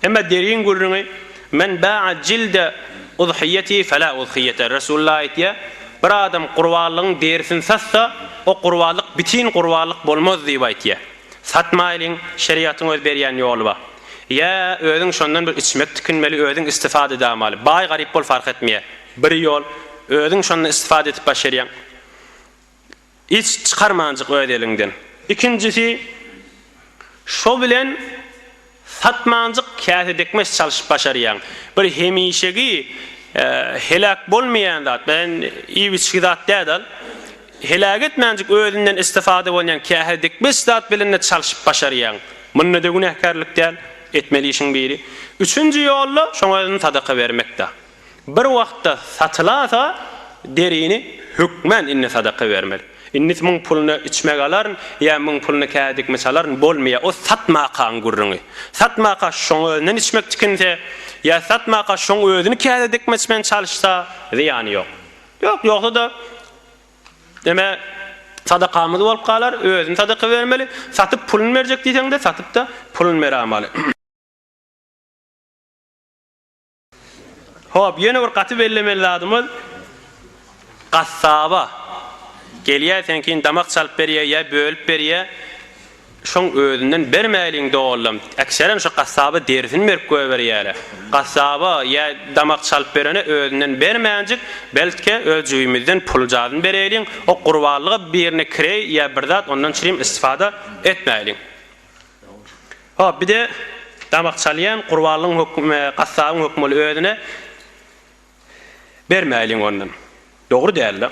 Emma deriň gürrüňi, Men ba'a jilde udhiýeti fela udhiýete. Resulullah aýtýar, Bir adam gurbanlygyň derisini satsa, o gurbanlyk bitin gurbanlyk bolmaz diýip aýtýar. Satmaýlyň, şerigatyň öz berýän ýoly bar. Ýa özüň şondan bir içmek tikinmeli, özüň istifada edamaly. Baý-garyp bol fark etmeýär. Bir ýol, özüň şondan istifada edip başarýaň. Hiç çykarmanjyk öz eliňden. Ikinjisi, şo bilen satmanjyk käse dikmeç çalşyp başarýaň. Bir hemişegi heläk bolmaýan zat, men iýip-içgi zat däl-al. Heläk etmänjik özünden istifada bolýan käse dikmeç zat bilen-de çalşyp başarýaň. Munda-da günäkärlik däl, etmeli işiň biri. Üçünji ýol-da şoň özüni sadaka bermek-de. Bir wagtda satylasa derini hökmän indi sadaka bermeli. Indi muň puluna içmek alaryn ýa muň puluna käse dikmeç alaryn bolmaýar. O satmakaň gürrüňi. Satmaka şoň özünden içmek tikinse ýa satmaka şoň özüni käse dikmeç bilen çalyşsa zyýany ýok. Ýok ýogsa-da neme sadakamyz bolup galar özüni sadaka bermeli. Satyp puluny berjek diýseňde satyp-da puluny beramaly. Hop, ýene bir gaty bellemeli zadymyz, gassaba gelýär, seňkini damak çalyp berýär ýa bölüp berýär, şoň özünden bermäýliň dogallam. Ekserem şo gassaba derisini berip goýberýärler. Gassaba ýa damak çalyp berene özünden bermänjik, beltke öz jübimizden puljazyny bereýliň, o gurbanlyga birine kireý ýa bir zat ondan çirim istifada etmäýliň. Hop, bir-de damak çalýan gurbanlygyň hökümi, gassabyň hökümi ol özüne bermäýliň ondan. Dogry däl-de.